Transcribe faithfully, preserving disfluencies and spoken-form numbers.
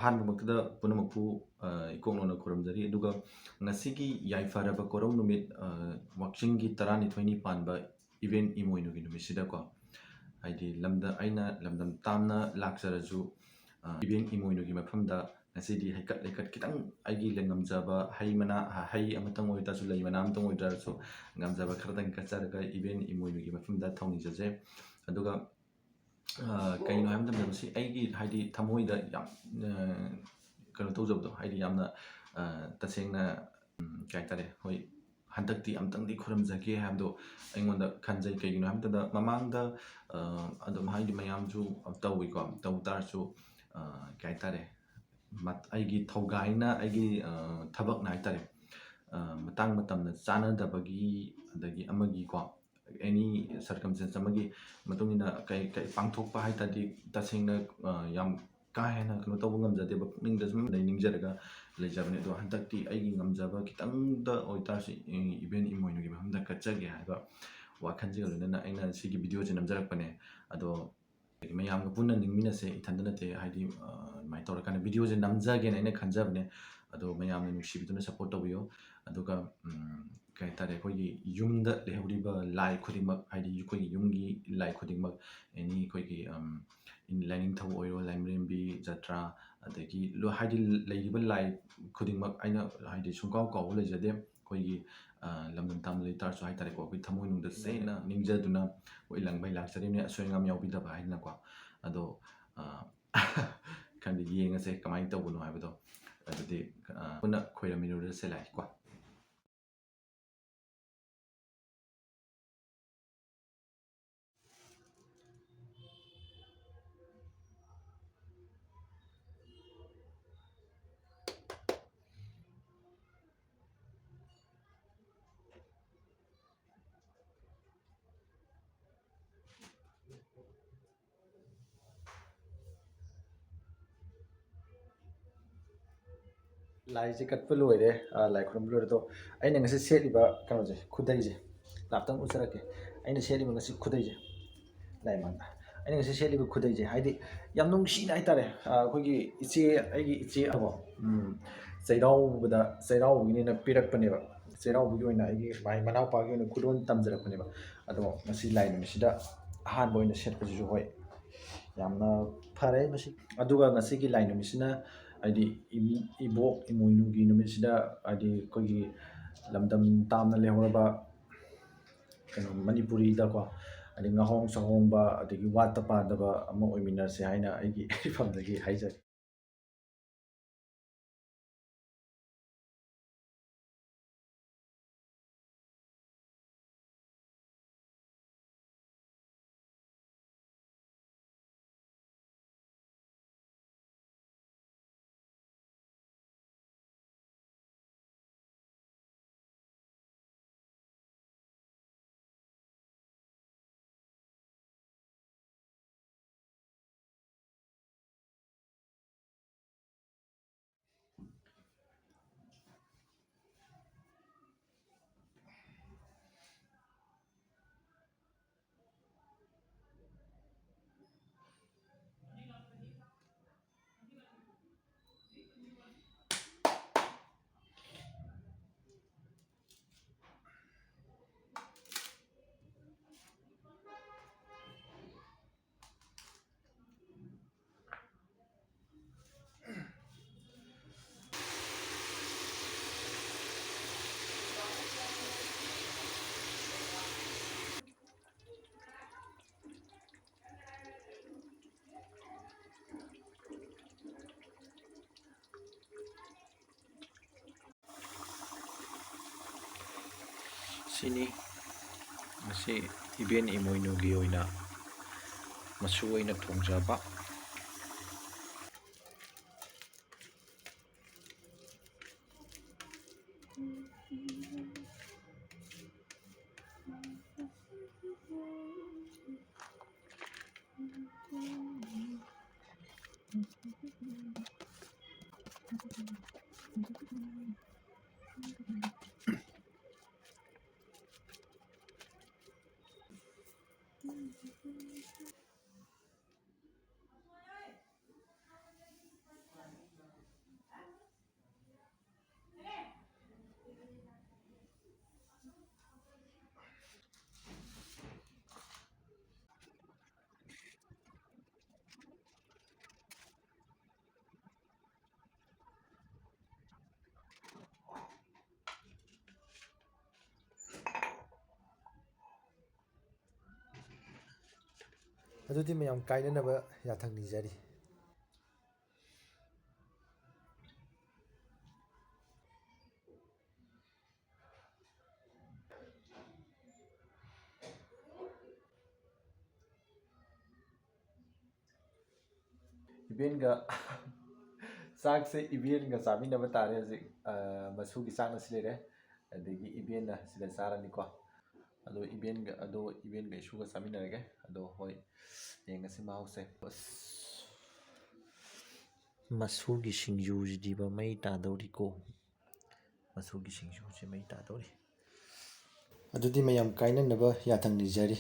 ꯑꯍꯥꯟꯕꯃꯛꯇꯗ ꯄꯨꯝꯅꯃꯛꯄꯨ, ꯑ, ꯏꯀꯣꯛ ꯅꯧꯅ ꯈꯨꯔꯨꯝꯖꯔꯤ꯫ ꯑꯗꯨꯒ ꯉꯁꯤꯒꯤ ꯌꯥꯏꯐꯔꯕ ꯀꯣꯔꯧ ꯅꯨꯃꯤꯠ, ꯑ, ꯋꯥꯛꯆꯤꯡꯒꯤ ꯇꯔꯥꯅꯤꯊꯣꯏꯅꯤ ꯄꯥꯟꯕ ꯏꯕꯦꯟ ꯏꯃꯣꯏꯅꯨꯒꯤ ꯅꯨꯃꯤꯠꯁꯤꯗꯀꯣ, ꯍꯥꯏꯗꯤ ꯂꯝꯗ-, ꯑꯩꯅ ꯂꯝꯗꯝ ꯇꯥꯝꯅ ꯂꯥꯛꯆꯔꯁꯨ, ꯑ, ꯏꯕꯦꯟ ꯏꯃꯣꯏꯅꯨꯒꯤ ꯃꯐꯝꯗ ꯉꯁꯤꯗꯤ ꯍꯩꯀꯠ ꯂꯩꯀꯠ ꯈꯤꯇꯪ ꯑꯩꯒꯤ ꯂꯩ ꯉꯝꯖꯕ ꯍꯩ ꯃꯅꯥ, ꯍꯩ ꯑꯃꯇꯪ ꯑꯣꯏꯇꯥꯔꯁꯨ, ꯂꯩ ꯃꯅꯥ ꯑꯃꯇꯪ ꯑꯣꯏꯇꯥꯔꯁꯨ, ꯉꯝꯖꯕ ꯈꯔꯗꯪ ꯀꯠꯆꯔꯒ ꯏꯕꯦꯟ ꯏꯃꯣꯏꯅꯨꯒꯤ ꯃꯐꯝꯗ ꯊꯧꯅꯤꯖꯖꯩ꯫ ꯑꯗꯨꯒ, ꯑ, ꯀꯩꯒꯤꯅꯣ ꯍꯥꯏꯕ ꯃꯇꯝꯗ ꯃꯁꯤ ꯑꯩꯒꯤ, ꯍꯥꯏꯗꯤ, ꯊꯃꯣꯏꯗ ꯌꯥꯝ, ꯑ, ꯀꯩꯅꯣ ꯇꯧꯖꯕꯗꯣ, ꯍꯥꯏꯗꯤ, ꯌꯥꯝꯅ, ꯑ, ꯇꯁꯦꯡꯅ, ꯎꯝ, ꯀꯩ ꯍꯥꯏꯇꯥꯔꯦ, ꯍꯣꯏ, ꯍꯟꯗꯛꯇꯤ ꯑꯝꯇꯪꯗꯤ ꯈꯨꯔꯨꯝꯖꯒꯦ ꯍꯥꯏꯕꯗꯣ ꯑꯩꯉꯣꯟꯗ ꯈꯟꯖꯩ꯫ ꯀꯩꯒꯤꯅꯣ ꯍꯥꯏꯕ ꯃꯇꯝꯗ ꯃꯃꯥꯡꯗ, ꯑ, ꯑꯗꯨꯝ, ꯍꯥꯏꯗꯤ, ꯃꯌꯥꯝꯁꯨ ꯇꯧꯏꯀꯣ, ꯇꯧ ꯇꯥꯔꯁꯨ, ꯑ, ꯀꯩ ꯍꯥꯏꯇꯥꯔꯦ, ꯃꯠ-, ꯑꯩꯒꯤ ꯊꯧꯒꯥꯏꯅ, ꯑꯩꯒꯤ, ꯑ, ꯊꯕꯛꯅ ꯍꯥꯏꯇꯥꯔꯦ, ꯑ, ꯃꯇꯥꯡ ꯃꯇꯝꯗ ꯆꯥꯟꯅꯗꯕꯒꯤ, ꯑꯗꯒꯤ ꯑꯃꯒꯤꯀꯣ, ꯑꯦꯅꯤ ꯁꯔꯀꯝꯁꯇꯦꯟꯁ ꯑꯃꯒꯤ ꯃꯇꯨꯡ ꯏꯟꯅ ꯀꯩ, ꯀꯩ ꯄꯥꯡꯊꯣꯛꯄ ꯍꯥꯏ ꯇꯥꯔꯗꯤ, ꯇꯁꯦꯡꯅ, ꯑ, ꯌꯥꯝ ꯀꯥ ꯍꯦꯟꯅ ꯀꯩꯅꯣ ꯇꯧꯕ ꯉꯝꯖꯗꯦꯕ, ꯄꯨꯛꯅꯤꯡꯗ ꯁꯨꯝ ꯂꯩ-, ꯅꯤꯡꯖꯔꯒ ꯂꯩꯖꯕꯅꯦ꯫ ꯑꯗꯣ ꯍꯟꯗꯛꯇꯤ ꯑꯩꯒꯤ ꯉꯝꯖꯕ ꯈꯤꯇꯪꯗ ꯑꯣꯏꯇꯥꯔꯁꯨ, ꯏ-, ꯏꯕꯦꯟ ꯏꯃꯣꯏꯅꯨꯒꯤ ꯃꯐꯝꯗ ꯀꯠꯆꯒꯦ ꯍꯥꯏꯕ ꯋꯥꯈꯜꯁꯤꯒ ꯂꯣꯏꯅꯅ ꯑꯩꯅ ꯁꯤꯒꯤ ꯚꯤꯗꯤꯑꯣꯁꯦ ꯅꯝꯖꯔꯛꯄꯅꯦ꯫ ꯑꯗꯣ ꯃꯌꯥꯝꯒ ꯄꯨꯟꯅ ꯅꯤꯡꯃꯤꯟꯅꯁꯦ, ꯏꯊꯟꯇ ꯅꯠꯇꯦ, ꯍꯥꯏꯗꯤ, ꯑ, ꯑꯗꯨꯃꯥꯏꯅ ꯇꯧꯔꯀꯥꯟꯗ ꯚꯤꯗꯤꯑꯣꯁꯦ ꯅꯝꯖꯒꯦꯅ ꯑꯩꯅ ꯈꯟꯖꯕꯅꯦ꯫ ꯑꯗꯣ ꯃꯌꯥꯝꯅ ꯅꯨꯡꯁꯤꯕꯤꯗꯨꯅ ꯁꯞꯄꯣꯔꯠ ꯇꯧꯕꯤꯌꯣ꯫ ꯑꯗꯨꯒ, ꯎꯝ, ꯀꯩ ꯍꯥꯏꯇꯥꯔꯦ, ꯑꯩꯈꯣꯏꯒꯤ ꯌꯨꯝꯗ ꯂꯩꯍꯧꯔꯤꯕ ꯂꯥꯏ ꯈꯨꯗꯤꯡꯃꯛ, ꯍꯥꯏꯗꯤ ꯑꯩꯈꯣꯏꯒꯤ ꯌꯨꯝꯒꯤ ꯂꯥꯏ ꯈꯨꯗꯤꯡꯃꯛ, ꯑꯦꯅꯤ ꯑꯩꯈꯣꯏꯒꯤ, ꯎꯝ, ꯂꯥꯏꯅꯤꯡꯊꯧ ꯑꯣꯏꯔꯣ, ꯂꯥꯏꯃꯔꯦꯝꯕꯤ, ꯖꯇ꯭ꯔꯥ, ꯑꯗꯒꯤ ꯂꯣ-, ꯍꯥꯏꯗꯤ ꯂꯩꯔꯤꯕ ꯂꯥꯏ ꯈꯨꯗꯤꯡꯃꯛ ꯑꯩꯅ, ꯍꯥꯏꯗꯤ, ꯁꯨꯡꯀꯥꯎ ꯀꯥꯎꯕ ꯂꯩꯖꯗꯦ꯫ ꯑꯩꯈꯣꯏꯒꯤ, ꯑ, ꯂꯝꯗꯝ ꯇꯥꯝꯗ ꯂꯩ ꯇꯥꯔꯁꯨ ꯍꯥꯏꯇꯥꯔꯦꯀꯣ, ꯑꯩꯈꯣꯏ ꯊꯃꯣꯏꯅꯨꯡꯗ ꯁꯦꯡꯅ ꯅꯤꯡꯖꯗꯨꯅ ꯑꯩꯈꯣꯏ ꯂꯪꯕꯩ ꯂꯥꯛꯆꯔꯤꯕꯅꯤ, ꯑꯁꯣꯏ ꯑꯉꯥꯝ ꯌꯥꯎꯕꯤꯗꯕ ꯍꯥꯏꯗꯅꯀꯣ꯫ ꯑꯗꯣ, ꯑ, ꯈꯪꯗꯦ, ꯌꯦꯡꯉꯁꯦ ꯀꯃꯥꯏꯅ ꯇꯧꯕꯅꯣ ꯍꯥꯏꯕꯗꯣ꯫ ꯑꯗꯨꯗꯤ, ꯑ, ꯄꯨꯟꯅ ꯈꯣꯏꯔꯝꯃꯤꯟꯅꯔꯁꯦ ꯂꯥꯏ ꯀꯣ꯫ ꯂꯥꯏꯁꯦ ꯀꯠꯄ ꯂꯣꯏꯔꯦ, ꯑ, ꯂꯥꯏ ꯈꯨꯔꯨꯝꯕ ꯂꯣꯏꯔꯦ꯫ ꯑꯗꯣ ꯑꯩꯅ ꯉꯁꯤ ꯁꯦꯠꯂꯤꯕ ꯀꯩꯅꯣꯁꯦ, ꯈꯨꯗꯩꯁꯦ, ꯉꯥꯛꯇꯪ ꯎꯠꯆꯔꯛꯀꯦ꯫ ꯑꯩꯅ ꯁꯦꯠꯂꯤꯕ ꯉꯁꯤ ꯈꯨꯗꯩꯁꯦ, ꯂꯥꯏ ꯃꯥꯡꯗ, ꯑꯩꯅ ꯉꯁꯤ ꯁꯦꯠꯂꯤꯕ ꯈꯨꯗꯩꯁꯦ, ꯍꯥꯏꯗꯤ, ꯌꯥꯝ ꯅꯨꯡꯁꯤꯅ ꯍꯥꯏꯇꯥꯔꯦ꯫ ꯑꯥ, ꯑꯩꯈꯣꯏꯒꯤ ꯏꯆꯦ, ꯑꯩꯒꯤ ꯏꯆꯦ ꯑꯕꯣ, ꯎꯝ, ꯆꯩꯔꯥꯎꯕꯗ, ꯆꯩꯔꯥꯎꯕꯒꯤꯅꯦꯅ ꯄꯤꯔꯛꯄꯅꯦꯕ꯫ ꯆꯩꯔꯥꯎꯕꯒꯤ ꯑꯣꯏꯅ ꯑꯩꯒꯤ ꯃꯥꯏ ꯃꯅꯥꯎꯄꯥꯒꯤ ꯑꯣꯏꯅ ꯈꯨꯗꯣꯜ ꯇꯝꯖꯔꯛꯄꯅꯦꯕ꯫ ꯑꯗꯣ ꯉꯁꯤ ꯂꯥꯏ ꯅꯨꯃꯤꯠꯁꯤꯗ ꯑꯍꯥꯟꯕ ꯑꯣꯏꯅ ꯁꯦꯠꯄꯁꯤꯁꯨ, ꯍꯣꯏ, ꯌꯥꯝꯅ ꯐꯔꯦ ꯃꯁꯤ꯫ ꯑꯗꯨꯒ ꯉꯁꯤꯒꯤ ꯂꯥꯏ ꯅꯨꯃꯤꯠꯁꯤꯅ, ꯍꯥꯏꯗꯤ, ꯏꯝ-, ꯏꯕꯣꯛ ꯏꯃꯣꯏꯅꯨꯒꯤ ꯅꯨꯃꯤꯠꯁꯤꯗ, ꯍꯥꯏꯗꯤ, ꯑꯩꯈꯣꯏꯒꯤ ꯂꯝꯗꯝ ꯇꯥꯝꯅ ꯂꯩꯍꯧꯔꯕ ꯀꯩꯅꯣ, ꯃꯅꯤꯄꯨꯔꯤꯗꯀꯣ, ꯑꯗꯩ ꯉꯥꯍꯣꯡ ꯁꯥꯍꯣꯡꯕ, ꯑꯗꯒꯤ ꯋꯥꯠꯇ ꯄꯥꯗꯕ ꯑꯃ ꯑꯣꯏꯃꯤꯟꯅꯁꯦ ꯍꯥꯏꯅ ꯑꯩꯒꯤ ꯏꯐꯝꯗꯒꯤ ꯍꯥꯏꯖꯔꯤ꯫ ꯁꯤꯅꯤ ꯉꯁꯤ ꯏꯕꯦꯟ ꯏꯃꯣꯏꯅꯨꯒꯤ ꯑꯣꯏꯅ ꯃꯆꯨ ꯑꯣꯏꯅ ꯊꯣꯡꯖꯕ꯫ ꯑꯗꯨꯗꯤ ꯃꯌꯥꯝ ꯀꯥꯏꯅꯅꯕ ꯌꯥꯊꯪ ꯅꯤꯖꯔꯤ꯫ ꯏꯕꯦꯟꯒ ꯆꯥꯛꯁꯦ ꯏꯕꯦꯟꯒ ꯆꯥꯃꯤꯟꯅꯕ ꯇꯥꯔꯦ ꯍꯧꯖꯤꯛ꯫ ꯑ, ꯃꯁꯨꯒꯤ ꯆꯥꯛꯅ ꯁꯤ ꯂꯩꯔꯦ, ꯑꯗꯒꯤ ꯏꯕꯦꯟꯅ ꯁꯤꯗ ꯆꯥꯔꯅꯤꯀꯣ꯫ ꯑꯗꯣ ꯏꯕꯦꯟꯒ, ꯑꯗꯣ ꯏꯕꯦꯟꯒ ꯏꯁꯨꯒ ꯆꯥꯃꯤꯟꯅꯔꯒꯦ꯫ ꯑꯗꯣ ꯍꯣꯏ, ꯌꯦꯡꯉꯁꯤ ꯃꯍꯥꯎꯁꯦ꯫ ꯑꯁ, ꯃꯁꯨꯒꯤ ꯁꯤꯡꯖꯨꯁꯤꯗꯤꯕ ꯃꯩ ꯇꯥꯗꯧꯔꯤꯀꯣ꯫ ꯃꯁꯨꯒꯤ ꯁꯤꯡꯖꯨꯁꯦ ꯃꯩ ꯇꯥꯗꯧꯔꯤ꯫ ꯑꯗꯨꯗꯤ ꯃꯌꯥꯝ ꯀꯥꯏꯅꯅꯕ ꯌꯥꯊꯪ ꯅꯤꯖꯔꯤ꯫